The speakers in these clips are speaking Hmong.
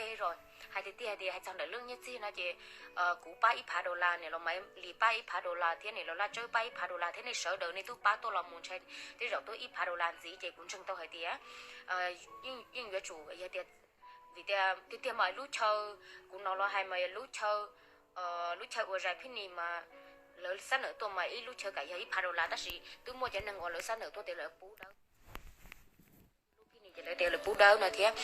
Ces hais tiag tiag tias hais txog ntawm lub nyiaj txiag no ces kuv pab ib phav dollar, niam laus Maiv Lis pab ib phav dollar thiab niam laus Laj Tsawb pab ib phav dollar thiab nej sawv daws nej twb pab tuaj los mus ntshai twb zaum tuaj ib phav dollar ntxiv ces kuv ntseeg tau hais tias yeej yuav tsum yog tias, vim tias tiag tiag mas lub chaw kuv no los hais mas lub chaw, lub chaw uas zais phij nis mas lawv xab nawm tuaj mas ib lub chaw kam yog ib phav dollar tab sis twb muaj cov neeg uas lawv xab nawm tuaj tias lawv pub dawb, lub phij nis ces lawv tias lawv pub dawb no thiab.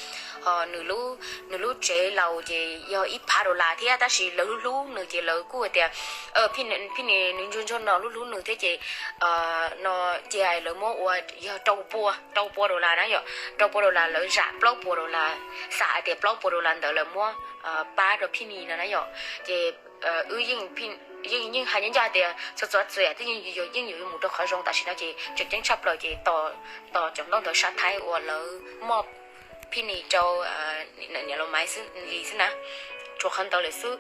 Ho nws lub, nws lub tsev laus ces yog ib phav dollar thiab tab sis lawv hlub hlub nws ces lawv kuj hais tias phij nis nws ntsuag ntsuag no hlub hlub nws thiab ces no cia lawv muab ua yog rau pua, rau pua dollar na yom, rau pua dollar lawv zam plaub puas dollar, xam hais tias plaub puas dollar ntawd lawv muab pab rau phij nis no na yom. Ces wb yeej hais ncaj ncaj tias txhua txhua txhua yam twb yeej yuav mus rau qhov zoo tam sim no ces tseem ceeb tshaj plaws ces tos cov ntaub ntawv sab Thaib uas lawv muaj phij nis rau niam laus Maiv Lis xwb na, tshuav qhov ntawd lawm xwb.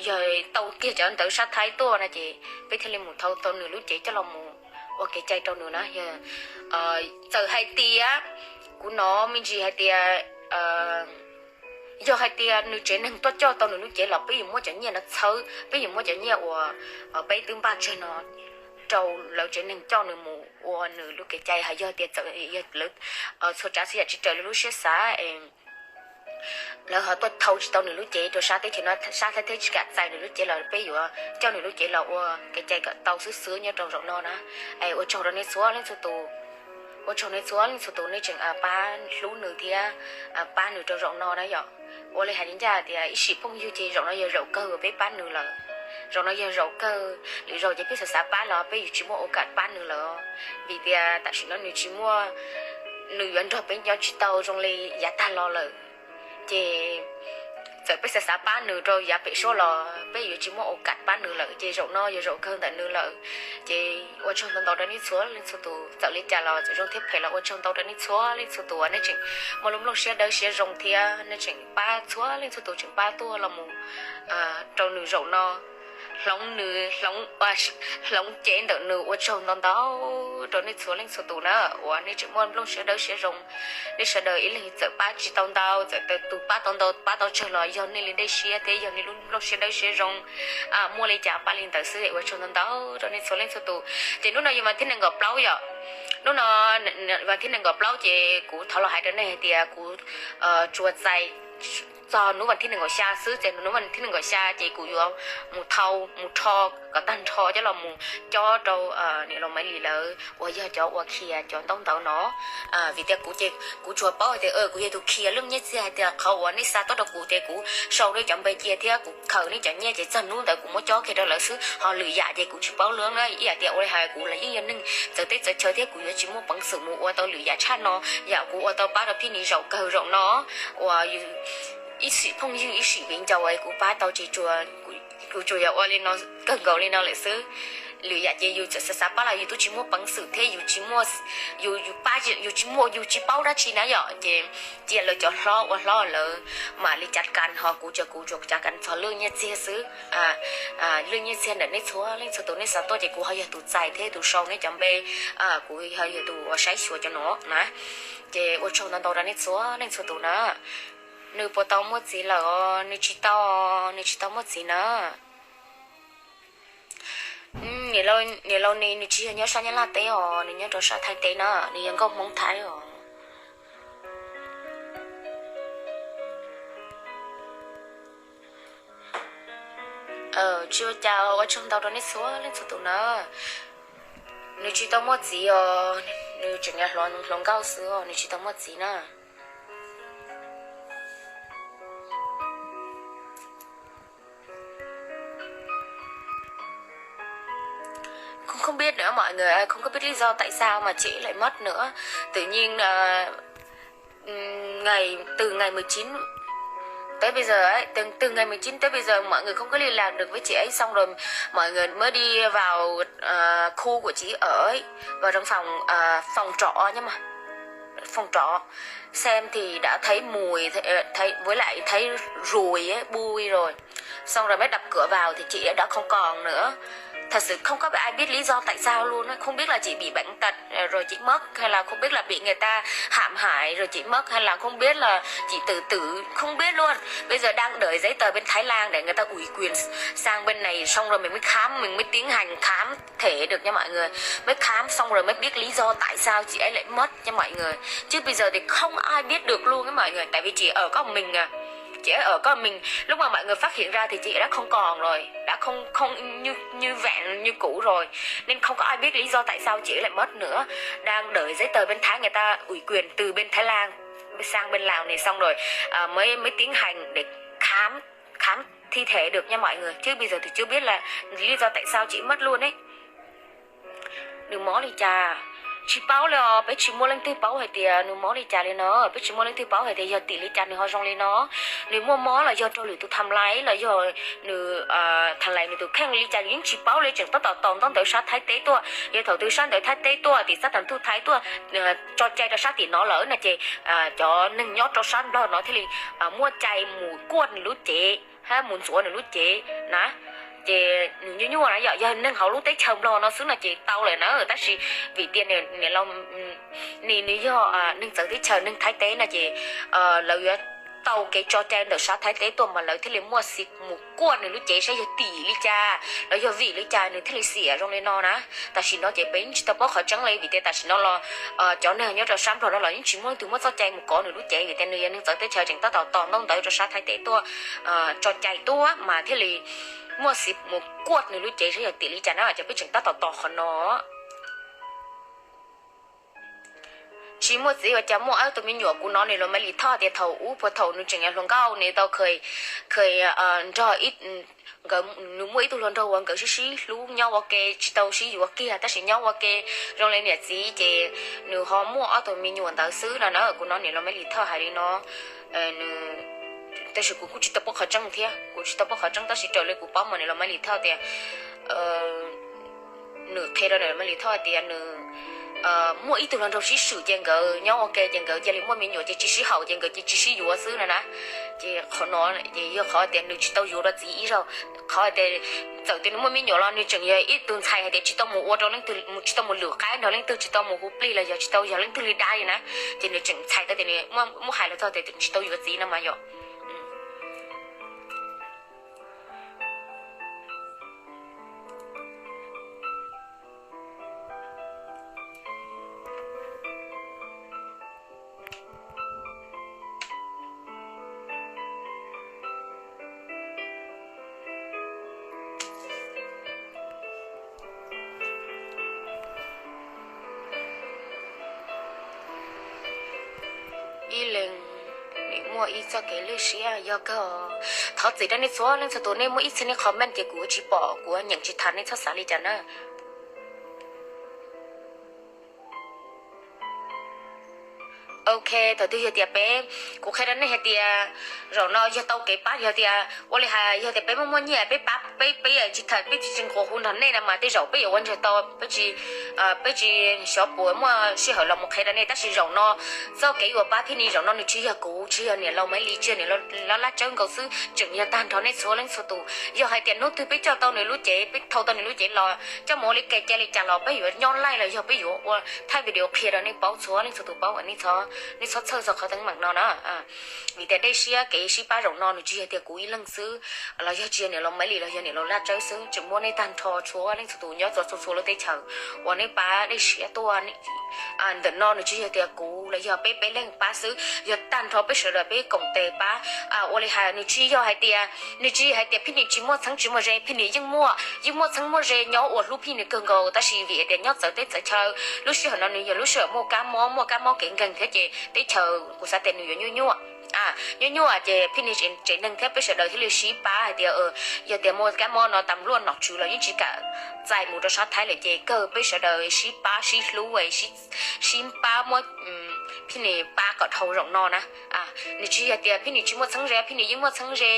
Yog tau kiag cov ntawv sab Thaib tuaj no ces peb thiaj li mus thau tau nws lub cev coj los mus ua kev cai rau nws na. Yog txawm hais tias kuv hnov me ntsis hais tias yog hais tias nws tsev neeg tuaj coj tau nws lub cev los peb yuav muab cov nyiaj no txhawb, peb yuav muab cov nyiaj uas peb twb npaj tseg no rau lawv tsev neeg coj nws mus ua nws lub kev cai. Hos yog tias txawm yog lawv txhua tsav txhua yam tsis raws li lub siab xav, lawv ho tuaj thau tsis tau nws lub cev rau sab teb chaws no, sab Thaib teb tsis kam txais nws lub cev los peb yuav coj nws lub cev los ua kev cai kom tau xwb xwb nyob rau zaum no na. Es ua tsaug rau nej txhua leej txhua tus, ua tsaug nej txhua leej txhua tus nej tseem pab hlub nws thiab pab nws rau zaum no na yom. Ua li hais li ncaj tias ib sim phooj ywg ces zaum no yog zaum kawg uas peb pab nws lawm. Zaum no yog zaum kawg, lwm zaus ces peb xav xav pab los peb yuav tsis muaj ua kam pab nws lawm, vim tias tam sim no nws tsis muaj, nws yuav nrog peb nyob tsis tau zoo li yav tag los lawm. Ces txawm peb xav xav pab nws rau yav pem suab los peb yuav tsis muaj ua kam pab nws lawm ces zaum no yog zaum kawg ntawm nws lawm. Ces ua tsaug ntau ntau rau nej txhua leej txhua tus, txawm li cas los txawm zoo thiab phem los ua tsaug ntau rau nej txhua leej txhua tus uas nej tseem muaj lub nplooj siab dawb siab zoo thiab nej tseem pab txhua leej txhua tus tseem pab tuaj los mus rau nws zaum no, hloov nws, hloov cev ntawm nws. Ua tsaug ntau ntau rau nej txhua leej txhua tus na uas nej tseem muaj nplooj siab dawb siab zoo. Nej sawv daws ib leeg txawm pab tsis tau ntau, txawm tus pab tau ntau pab tau tsawg los yog nej li dej siab thiab yog nej lub nplooj siab dawb siab zoo, muaj li cas pab li ntawd xwb. Ua tsaug ntau ntau rau nej txhua leej txhua tus. Ces hnub no yog vas thib nees nkaum plaub yom, hnub no vas thib nees nkaum plaub ces kuv thov los hais rau nej hais tias kuv tsuas txais txog hnub vas thib nees nkaum xya xwb, ces hnub vas thib nees nkaum xya ces kuv yuav mus thau mus rho kom tag nrho coj los mus cob rau niam laus Maiv Lis lawv uas yog cov uas khiav cov ntaub ntawv no. Vim tias kuv ces kuv tsuas paub hais tias kuv yog tus khiav lub nyiaj txiag hais tias qhov uas nej xa tuaj rau kuv ces kuv sau nej cov npe cia thiab kuv khaws nej cov nyiaj ces txog hnub ntawd kuv muab cob kiag rau lawv xwb. Ho lwm yam ces kuv tsis paub lawm na, ib yam tias ua li hais kuv los yeej yog neeg txawv teb txawv chaw thiab kuv yuav tsis muaj peev xwm mus ua tau lwm yam tshaj no. Yam kuv ua tau pab rau phij nis zaum kawg zaum no uas ib sim phooj ywg ib sim viv ncaus kuv pab tau ces kuv tsuas yog ua li no kawg nkaus li no lawm xwb. Lwm yam ces yus txawm xav xav pab los yus twb tsis muaj peev xwm thiab yus tsis muaj, yus, yus pab, yus tsis muaj, yus tsis paub dab tsi na yom, ces cia lawv cov hlob ua hlob lawv mam li cav kas, ho kuv ces kuv tsuas cav kas txog lub nyiaj txiag xwb. Lub nyiaj txiag ntawm nej txhua leej txhua tus nej xa tuaj ces kuv ho yog tus txais thiab tus sau nej cov npe, kuv ho yog tus uas saib xyuas cov no na. Ces ua tsaug ntau ntau rau nej txhua leej txhua tus na. Nws puas tau muaj txiv lawm os? Nws tsis tau, nws tsis tau muaj txiv na. Niam laus Nis nws tsis yog nyob sab Nyab Laj teb os, nws nyob rau sab Thaib teb na, nws yog nkauj Hmoob Thaib os. Tsis ua cas, ua tsaug ntau rau nej txhua leej txhua tus na. Nws tsis tau muaj txiv os, nws tseem hluas, hluas nkauj xwb os, nws tsis tau muaj txiv na. Không, không biết nữa mọi người ơi, không có biết lý do tại sao mà trễ lại mất nữa. Tự nhiên, ờ, ừm, ngày, từ ngày mười chín tới bây giờ ấy, từ, từ ngày mười chín tới bây giờ mọi người không có liên lạc được với chị ấy, xong rồi mọi người mới đi vào, ờ, khu của chị ở ấy, vào trong phòng, ờ, phòng trọ nhá mà. Phòng trọ xem thì đã thấy mùi, thấy, ờ, thấy, với lại thấy ruồi ấy, bụi rồi. Xong rồi mới đập cửa vào thì chị ấy đã không còn nữa. Thật sự không có ai biết lý do tại sao luôn á, không biết là chị bị bệnh tật, ờ, rồi chị mất, hay là không biết là bị người ta hãm hại rồi chị mất, hay là không biết là chị tự tử, không biết luôn. Bây giờ đang đợi giấy tờ bên Thái Lan để người ta ủy quyền sang bên này, xong rồi mình mới khám, mình mới tiến hành khám thể được nha mọi người. Mới khám xong rồi mới biết lý do tại sao chị ấy lại mất nha mọi người. Chứ bây giờ thì không ai biết được luôn á mọi người, tại vì chị ở có mình à. Chị ấy ở có mình, lúc mà mọi người phát hiện ra thì chị đã không còn rồi, đã không không như như vẹn như cũ rồi, nên không có ai biết lý do tại sao chị ấy lại mất nữa. Đang đợi giấy tờ bên Thái, người ta ủy quyền từ bên Thái Lan sang bên Lào này, xong rồi à, mới mới tiến hành để khám khám thi thể được nha mọi người, chứ bây giờ thì chưa biết là lý do tại sao chị mất luôn ấy. Nws mob li cas? Tsis paub li os, peb tsis muaj leej twg paub hais tias nws mob li cas li no, peb tsis muaj leej twg paub hais tias yog tim li cas nws ho zoo li no. Nws muaj mob los yog raug lwm tus tham lais los yog nws tham lais nws tus kheej li cas nws yeej tsis paub li, tseem tab tom tos ntaub ntawv sab Thaib teb tuaj. Yog thaum twg sab ntawv Thaib teb tuaj, tim sab tam thuj Thaib tuaj tso cai rau sab tim no lawm no ces cov neeg nyob rau sab Nplog no thiaj li muaj cai mus kuaj nws lub cev, hab mus ntxuav nws lub cev na. Ces nws nyuaj nyuaj na, yog yog neeg hauv lub teb chaws Nplog no xwb no ces tau lawm na, tab sis vim tias niam laus nws yog neeg txawv teb chaws, neeg Thaib teb no ces lawv yuav tau kev tso cai ntawm sab Thaib teb tuaj mas lawv thiaj li muaj xiv mus kuaj nws lub cev saib yog tim li cas los yog vim li cas nws thiaj li xiam zoo li no na. Tam sim no ces peb yeej tsis tau paub qhov tseeb li, vim tias tam sim no los cov neeg nyob rau sab Nplog no los yeej tsis muaj leej twg muaj txoj cai mus kov nws lub cev, vim tias nws yog neeg txawv teb chaws, tseem tab tom tos ntaub ntawv rau sab Thaib teb tuaj tso cai tuaj mas thiaj li muaj xiv mus kuaj nws lub cev saib yog tim li cas na, ces peb tseem tab tom tos qhov no. Tsis muaj txiv ua cas muaj ob tug me nyuam. Kuv hnov niam laus Maiv Lis Thoj tias thaum ub puag thaum nws tseem yog hluas nkauj nws tau kha nrog nkawd, nws muaj ib tug hluas nraug uas nkawd sib sib hlub nyob ua ke tsis tau sib yuav kiag tab sis nyob ua ke zoo li niam txiv ces nws ho muaj ob tug me nyuam ntawd xwb no na. Kuv hnov niam laus Maiv Lis Thoj hais li no, tab sis kuv kuj tsis tau paub qhov tseeb thiab, kuv tsis tau paub qhov tseeb tab sis raws li kuv paub mas niam laus Maiv Lis Thoj tias nws qhia rau niam laus Maiv Lis Thoj tias nws muaj ib tug hluas nraug sib swm ces nkawd nyob ua ke ces nkawd cia li muaj me nyuam ces tsis sib haum ces nkawd cia tsis sib yuav xwb no na. Ces qhov no ces yog qhov tias nws tsis tau yuav dua txiv ib zaug, qhov tias txawm tias nws muaj me nyuam los nws tseem yog ib tug ntxhais hais tias tsis tau mus ua rau leej twg, tsis tau mus lwm qaib nrog leej twg, tsis tau mus hu plig los yog tsis tau yog leej twg li dab li na. Ces nws tseem ntxhais tau tias nws muab hais los txog tias tsis tau yuav txiv no mas yog ib leeg muaj ib txoj kev lwj siab yog kawg. Thov txim rau nej txhua leej txhua tus, nej muaj ib txhia nej comment ces kuv tsis pom, kuv nyeem tsis tas, nej txhob xav li cas na. Ok, thaum twg yog tias peb, kuv qhia rau nej hais tias zaum no yog tau kev pab, yog tias ua li hais yog tias peb muaj muaj nyiaj peb pab, peb peb tsis tham, peb tsis tsis nquag hu nrog nej na mas tej zaum peb yuav ua ntseg tau, peb tsis, peb tsis xyov puas muaj sij hawm los mus qhia rau nej. Tab sis zaum no txoj kev uas pab Phij Nis zaum no nws tsis yog kuv, tsis yog niam laus Maiv Lis, tsis yog niam laus Laj Tsawb nkaus xwb, tseem yog tag nrho nej txhua leej txhua tus. Yog hais tias hnub twg peb coj tau nws lub cev, peb thau tau nws lub cev los coj mus ua li cas cia li cas los peb yuav nyob live los yog peb yuav ua thaij video qhia rau nej paub txhua leej txhua tus paub, nej txhob txhawj txog qhov teeb meem no na. Vim tias dej siab kev sib pab zaum no nws tsis yog tias kuv ib leeg xwb, los yog tsis yog niam laus Maiv Lis los yog niam laus Laj Tsawb xwb, tseem muaj nej tag nrho txhua leej txhua tus nyob txhua txhua lub teb chaws uas nej pab dej siab tuaj. Ntawm no nws tsis yog tias kuv los yog peb peb leeg pab xwb, yog tag nrho peb sawv daws peb koom tes pab. Ua li hais nws tsis yog hais tias, nws tsis hais tias Phij Nis tsis muaj txheeb tsis muaj ze, Phij Nis yeej muaj, yeej muaj txheeb muaj ze nyob uas hlub Phij Nis kawg nkaus, tab sis vim tias nyob txawv teb txawv chaw, lub sij hawm no nws yog lub sij hawm muaj kab mob, muaj kab mob kev nkeeg thiab ces teb chaws kuv xav tias nws yuav nyuaj nyuaj. Nyuaj nyuaj ces Phij Nis tsev neeg thiab peb sawv daws thiaj li sib pab hais tias yog tias muaj kab mob no tas luaj nom tswv los yeej tsis kam txais mus rau sab Thaib lawm ces kawg peb sawv daws sib pab sib hlub, sib pab muab Phij Nis pab kom dhau zaum no na. Nws tsis yog tias Phij Nis tsis muaj txheeb ze, Phij Nis yeej muaj txheeb ze,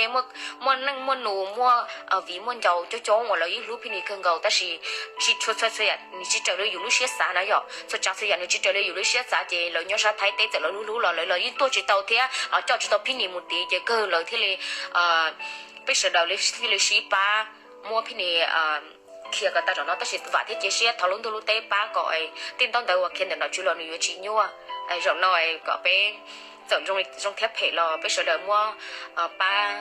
muaj neej muaj nus, muaj viv muaj ncaus coob coob uas lawv yeej hlub Phij Nis kawg nkaus, tab sis tsis txhua txhua yam nws tsis raws li yus lub siab xav na yom. Txhua tsav txhua yam nws tsis raws li yus lub siab xav ces lawv nyob sab Thaib teb txawm lawv hlub hlub los lawv los yeej tuaj tsis tau thiab los coj tsis tau Phij Nis mus tid ces kawg lawv thiaj li, peb sawv daws thiaj li sib pab muab Phij Nis khiav kom tag zaum no, tab sis vam thiab cia siab thov lub ntuj lub teb pab kom tej ntaub ntawv uas khiav ntawm nom tswv los nws yuav tsis nyuaj. Zaum no kom peb txawm zoo thiab phem los peb sawv daws muab pab,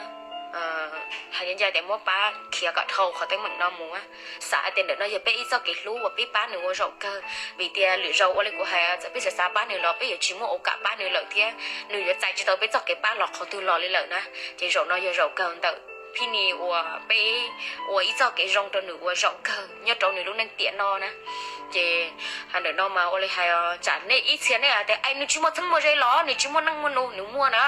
hais li ncaj tias muab pab khiav kom dhau qhov teeb meem no mus. Xav hais tias ntawm no yog peb ib txoj kev hlub uas peb pab nws ua zaum kawg, vim tias lwm zaus ua li kuv hais, txawm peb xav xav pab nws los peb yuav tsis muaj ua kam pab nws lawm thiab nws yuav txais tsis tau peb txoj kev pab los qhov twg los li lawm na. Ces zaum no yog zaum kawg ntawm Phij Nis uas peb ua ib txoj kev zoo rau nws ua zaum kawg nyob rau nws lub neej tiam no na. Ces ntawm no mas ua li hais, tsam nej ib txhia nej hais tias, Nws tsis muaj txheeb muaj ze los? Nws tsis muaj neej muaj nus. Nws muaj na.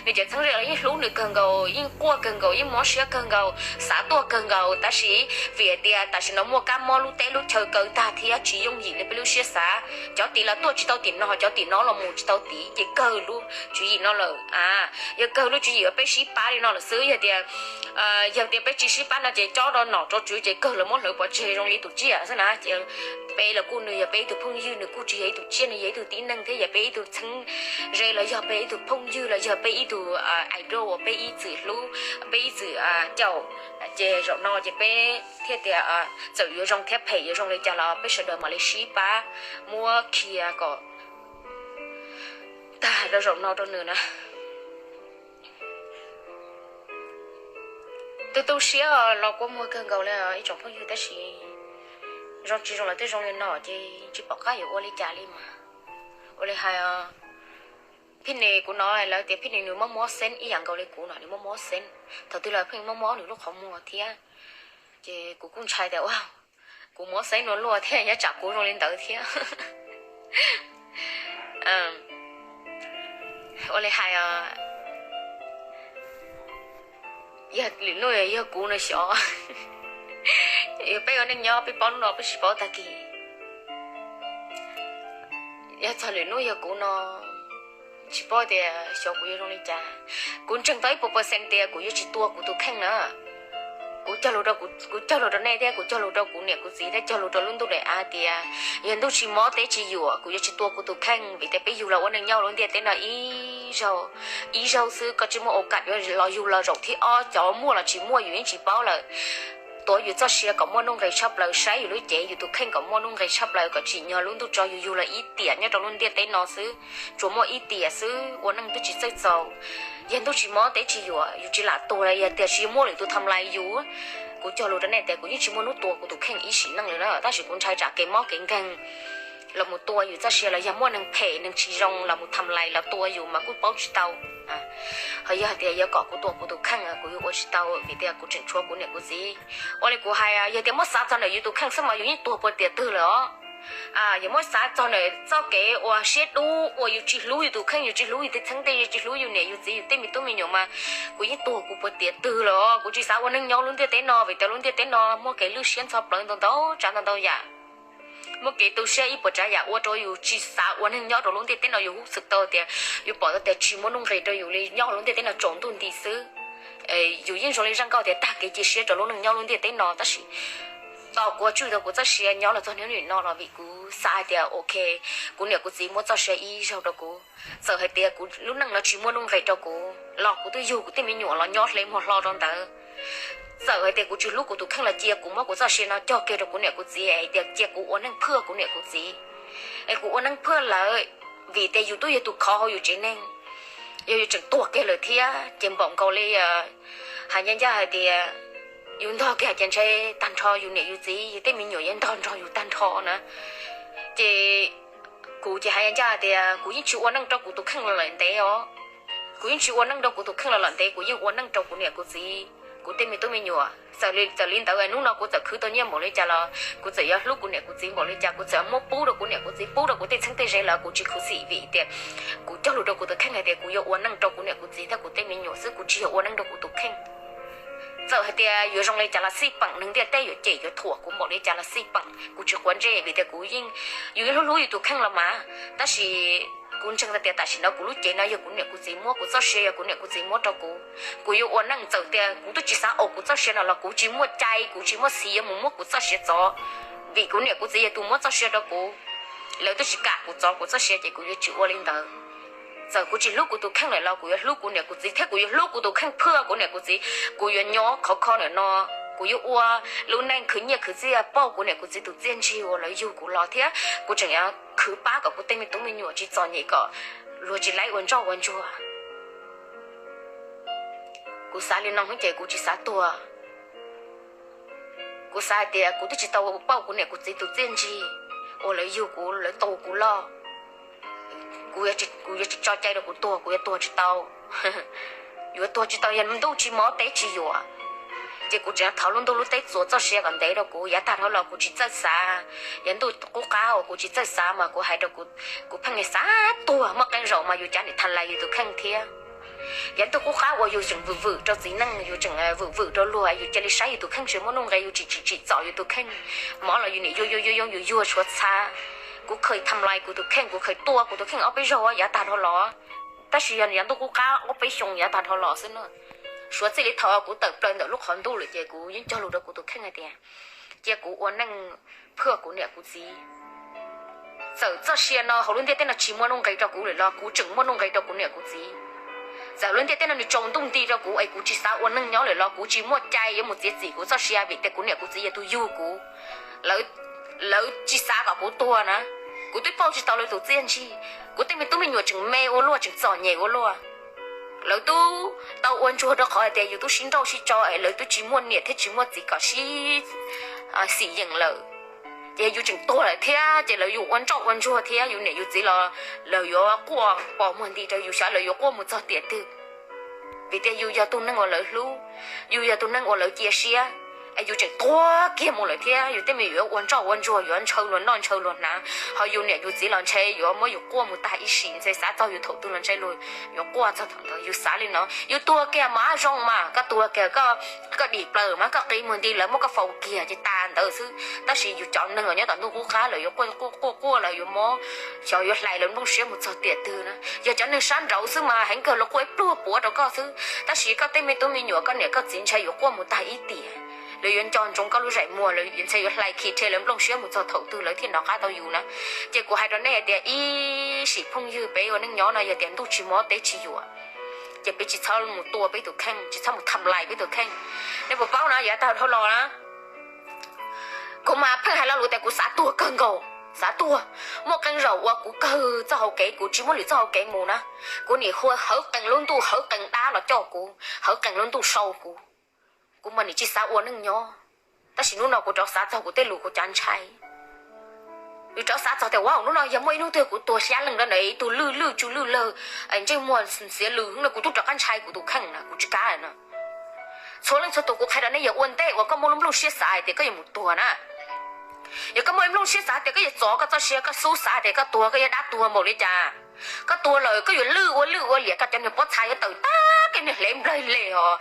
Nws cov txheeb ze los yeej hlub nws kawg nkaus, yeej quaj kawg nkaus, yeej mob siab kawg nkaus, xav tuaj kawg nkaus, tab sis vim hais tias tam sim no muaj kab mob lub teb lub chaw kaw tag thiab tsis yooj yim li peb lub siab xav. Cov tid los tuaj tsis tau tim no, cov tim no los mus tsis tau tid, ces kawg lub tswv yim no lawm. Yog kawg lub tswv yim uas peb sib pab li no lawm xwb. Yog tias, yog tias peb tsis sib pab no ces cob rau nom rau tswv ces kawg lawv muab hlawv pov tseg zoo li tus tsiaj xwb na. Ces peb los kuj, nws yog peb ib tug phooj ywg, nws kuj tsis yog ib tug tsiaj, nws yog ib tug tib neeg thiab yog peb ib tug txheeb ze los yog peb ib tug phooj ywg los yog peb ib tug idol uas peb ib txwm hlub, peb ib txwm caum. Ces zaum no ces peb thiaj tias txawm yuav zoo thiab phem yuav zoo li cas los peb sawv daws mam li sib pab muab khiav kom tag rau zaum no rau nws na. Tu tu siab los kua muag kawg nkaus li ib tsoom phooj ywg, tab sis zoo tsis zoo lawv twb zoo li no ces tsis pom qab yuav ua li cas li mas. Ua li hais, Phij Nis kuv hnov lawv tias Phij Nis nws mob mob xeeb ib yam nkaus li kuv no, nws mob mob xeeb. Thaum twg los pheej mob mob nws lub qhov muag thiab. Ces kuv kuj ntshai tias ua kuv mob xeeb nua luaj thiab nyob tsam kuv zoo li ntawd thiab. Ua li hais, yog lwm hnub yog kuv no xyov, peb ua neej nyob peb paub hnub no peb tsis paub tag kis. Yog txog lwm hnub yog kuv no, tsis paub tias xyov kuv yuav zoo li cas. Kuv ntseeg tau ib puas percent tias kuv yuav tsis tua kuv tus kheej na. Kuv cog lus rau, kuv cog lus rau nej thiab kuv cog lus rau kuv niam kuv txiv thiab cog lus rau lub ntuj daim av tias yog ntuj tsis mob teb tsis yuam kuv yuav tsis tua kuv tus kheej, vim tias peb yug los ua neej nyob lub ntiaj teb no ib zaug, ib zaug xwb, koj tsis muaj ua kam yuav los yug los zaum thib ob, cov muaj los tsis muaj yus yeej tsis paub lawm. Tuav yus txoj sia kom muaj nuj nqis tshaj plaws, saib yus lub cev yus tus kheej kom muaj nuj nqis tshaj plaws, kom tsim nyog lub ntuj tso yus yug los ib tiam nyob rau lub ntiaj teb no xwb, tsuas muaj ib tiam xwb, ua neej twb tsis txawj txaus. Yog ntuj tsis mob teb tsis yuam yus tsis lam tuag los yog tias tsis muaj lwm tus tham lais yus. Kuv cog lus rau nej tias kuv yeej tsis muaj hnub tua kuv tus kheej ib sim neej li na, tab sis kuv ntshai tsam kev mob kev nkeeg los mus tua yus txoj sia los yog muaj neeg phem neeg tsis zoo los mus tham lais los tua yus mas kuj paub tsis tau. Ho yog tias yuav kom kuv tua kuv tus kheej kuv yuav ua tsis tau, vim tias kuv tseem tshuav kuv niam kuv txiv. Ua li kuv hais, yog tias muab xav txog ntawm yus tus kheej xwb mas yus yeej tuag puag tiam twg lawm os. Yog muab xav txog ntawm txoj kev uas siab dub uas yus tsis hlub yus tus kheej, yus tsis hlub yus tej txheeb tej ze, tsis hlub yus niam yus txiv yus tej me tub me nyuam mas kuv yeej tuag kuv puag tiam twg lawm os. Kuv tsis xav ua neeg nyob lub ntiaj teb no, vim tias lub ntiaj teb no muaj kev lwj siab ntxhov plawv ntau ntau tsav ntau ntau yam. Muaj kev tu siab ib puas tsav yam ua rau yus tsis xav ua neeg nyob rau lub ntiaj teb no, yus hnov tau tias yus pom tau tias tsis muaj nuj nqis rau yus li, nyob lub ntiaj teb no tsaus ntuj nti xwb. Yus yeej zoo li zaj nkauj tias tag kev cia siab rau lub neej nyob lub ntiaj teb no, tab sis tau kuv tswj tau kuv txoj sia nyob los txog niaj hnub no los vim kuv xav hais tias ok, kuv niam kuv txiv muab txoj sia ib zaug rau kuv. Txawm hais tias kuv lub neej no tsis muaj nuj nqis rau kuv los kuv twb yug kuv tej me nyuam los nyob hle muag hlo rau ntawd. Txawm hais tias kuv tsis hlub kuv tus kheej los cia kuv muab kuv txoj sia no cog kiag rau kuv niam kuv txiv, hais tias cia kuv ua neej phwj kuv niam kuv txiv, es kuv ua neej phwj lawm, vim tias yus twb yog tus khov hauv yus tsev neeg. Yog yus tseem tuag kiag lawm thiab ces npaum nkaus li, hais ncaj ncaj hais tias yus ntog kiag ces ntshe tag nrho yus niam yus txiv yus tej me nyuam yeej ntog nrog yus tag nrho na. Ces kuv ces hais ncaj ncaj hais tias kuv yeej tsis ua neej rau kuv tus kheej los lawm ntev os. Kuv yeej tsis ua neej rau kuv tus kheej los lawm ntev, kuv yeej ua neej rau kuv niam kuv txiv, kuv tej me tub me nyuam. Txawm li ntawd hnub no kuv txawm khwv tau nyiaj npaum li cas los kuv txawm yuav hlub kuv niam kuv txiv npaum li cas, kuv txawm muab pub rau kuv niam kuv txiv, pub rau kuv tej txheeb tej ze los kuv tsis khuv xim, vim tias kuv cog lus rau kuv tus kheej hais tias kuv yuav ua neej rau kuv niam kuv txiv thiab kuv tej me nyuam xwb, kuv tsis yog ua neej rau kuv tus kheej. Txawm hais tias yuav zoo li cas los xij peem neeg ntiaj teb yuav cem yuav thuam kuv npaum li cas los xij peem, kuv tsis quav ntsej, vim tias kuv yeej, yus yeej hlub hlub yus tus kheej los mas. Tab sis kuv ntseeg tias tam sim no kuv lub cev no yog kuv niam kuv txiv muab, kuv txoj sia yog kuv niam kuv txiv muab rau kuv. Kuv yuav ua neej, txawm tias kuv twb tsis xav ua kuv txoj sia no los kuv tsis muaj cai, kuv tsis muaj xiv yuav mus muab kuv txoj sia txov, vim kuv niam kuv txiv yog tus muab txoj sia rau kuv. Lawv twb tsis kam kuv txov kuv txoj sia ces kuv yuav tsis ua li ntawd. Txawm kuv tsis hlub kuv tus kheej lawm los kuv yuav hlub kuv niam kuv txiv thiab kuv yuav hlub kuv tus kheej phwj kuv niam kuv txiv. Kuv yuav nyob khov kho ntawm no Kuv yuav ua lub neej khwv nyiaj khwv txiaj pauj kuv niam kuv txiv tus txiaj ntsig uas lawv yug kuv los thiab kuv tseem yuav khwv pab kom kuv tej me tub me nyuam tsis txom nyem kom luag tsis laib ua ntsoj ua ntsuag. Kuv xav li no ces kuv tsis xav tuag. Kuv xav hais tias kuv twb tsis tau pauj kuv niam kuv txiv tus txiaj ntsig uas lawv yug kuv, lawv tu kuv loj. Kuv yuav tsis tso cai rau kuv tuag, kuv yuav tuag tsis tau. Yuav tuag tsis tau, yog ntuj tsis mob teb tsis yuam. Ces kuv tseem thov lub ntuj lub teb txuas txoj sia kom ntev rau kuv, yav tag dhau los kuv tsis txawj xav. Yog ntuj qub qab uas kuv tsis txawj xav mas kuv hais rau kuv, kuv pheej xav tuag, muaj qee zaum mas yus cav niam tham lais yus tus kheej thiab. Yog ntuj qub qab uas yus tseem vwm vwm rau txiv neej, yus tseem vwm vwm rau luag, yus cia li saib yus tus kheej tsis muaj nuj nqis, yus tsis tsim txom yus tus kheej, mob los yus niam yuag yuag yuag yuag yus yuag tshuav txha. Kuv khaws tham lais kuv tus kheej, kuv khaws tua kuv tus kheej ob peb zaug yav tag dhau los. Tab sis yog ntuj qub qab ob peb xyoo yav tag dhau los xwb na, suav txij li thaum kuv tawm plaws ntawm lub qhov ntuj lawm ces kuv yeej cog lus rau kuv tus kheej hais tias cia kuv ua neej phwj kuv niam kuv txiv. Txawm txoj sia no hauv lub ntiaj teb no tsis muaj nuj nqis rau kuv lawm los kuv tseem muaj nuj nqis rau kuv niam kuv txiv. Txawm lub ntiaj teb no nws tsaus ntuj nti rau kuv es kuv tsis xav ua neej nyob lawm los kuv tsis muaj cai yuav mus txiav txim kuv txoj sia vim tias kuv niam kuv txiv yog tus yug kuv. Lawv tsis xav kom kuv tuag na. Kuv twb pauj tsis tau lawv tus txiaj ntsig, kuv tej me tub me nyuam tseem me ua luaj, tseem txom nyem ua luaj. Lawv twb tau ua ntsuag rau qhov hais tias yus twb sib nrauj sib tso es lawv twb tsis muaj niam thiab tsis muaj txiv kom sib xim yeem lawm. Ces yus tseem tuag lawm thiab ces lawv yuav ua ntsoj ua ntsuag thiab yus niam yus txiv los lawv yuav quaj pos muag nti rau yus, xyov lawv yuav quaj mus txog tiam twg. Vim tias yus yog tus neeg uas lawv hlub, yus yog tus neeg uas lawv cia siab, es yus tseem tuag kiag mus lawm thiab yus tej me nyuam yuav ua ntsoj ua ntsuag, yuav ntshaw luag noj ntshaw luag hnav, ho yus niam yus txiv los ntshe yuav muab yus quaj mus tag ib sim, ntshe xav txog yus thaum twg los ntshe luag yuav quaj txog thaum ntawd. Yus xav li no, yus tuag kiag mas zoo mas, koj tuag kiag koj dim plaws mas koj qiv mus nti lawv muab koj faus kiag ces tas ntawd xwb. Tab sis yus cov neeg uas nyob tom ntuj qub qab lawv yuav quaj quaj quaj quaj, lawv yuav mob, xyov yuav hlais lawv nplooj siab mus txog tiam twg na. Yog cov neeg sab nraud xwb mas heev kawg, lawv quaj ib pluag puav rau koj xwb, tab sis koj tej me tub me nyuam koj niam koj txiv ntshe yuav quaj mus tag ib tiam. Lawv yuav nco ntsoov koj lub zaim muag, lawv ntshe yuav hlais khi rhe lawv nplooj siab mus txog thaum twg lawv thiaj nov qab tau yus na. Ces kuv hais rau nej hais tias ib sim phooj ywg, peb ua neej nyob no yog tias ntuj tsis mob teb tsis yuam, ces peb tsis txhob mus tua peb tus kheej, tsis txhob mus tham lais peb tus kheej. Nej puas paub no, yav tag dhau los na, kuv mas pheej hais lo lus tias kuv xav tuag kawg nkaus, xav tuag. Muaj qee zaum uas kuv kawg txoj hauv kev, kuv tsis muaj lwm txoj hauv kev mus na, kuv nim hu hawv qees lub ntuj, hawv qees dab los coj kuv, hawv qees lub ntuj sau kuv. Kuv mas nim tsis xav ua neej nyob, tab sis hnub no kuv rov xav txog kuv tej lus kuv cav ntshai. Kuv rov xav txog tias ua hnub no yog muaj ib hnub twg kuv tuag xyab leeg rau ntawm ib tug lwj lwj tsw lwj lawg, ntsej muag xiav lws no kuv twb rov qab ntshai kuv tus kheej na, kuv tsis kam no. Txhua leej txhua tus kuv qhia rau nej, yog ua ntej uas koj muaj lub nplooj siab xav hais tias koj yuav mus tuag na, yog koj muaj ib nplooj siab xav tias koj yuav txov koj txoj sia, koj xub xav tias koj tuag, koj yuav dab tuag npaum li cas, koj tuag lawm koj yuav lwj ua lwj ua liam, koj cov niag pob txha yuav tawm tag, koj niag hle nplawg le os,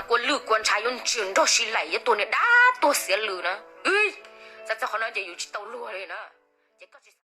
kua lwj kua ntshav yuav ntsia nrog si laim, yuav tuag niag dab tuag xiav lws na. Xav txog qhov no ces yus tsis tau luag li na. Ces koj tsis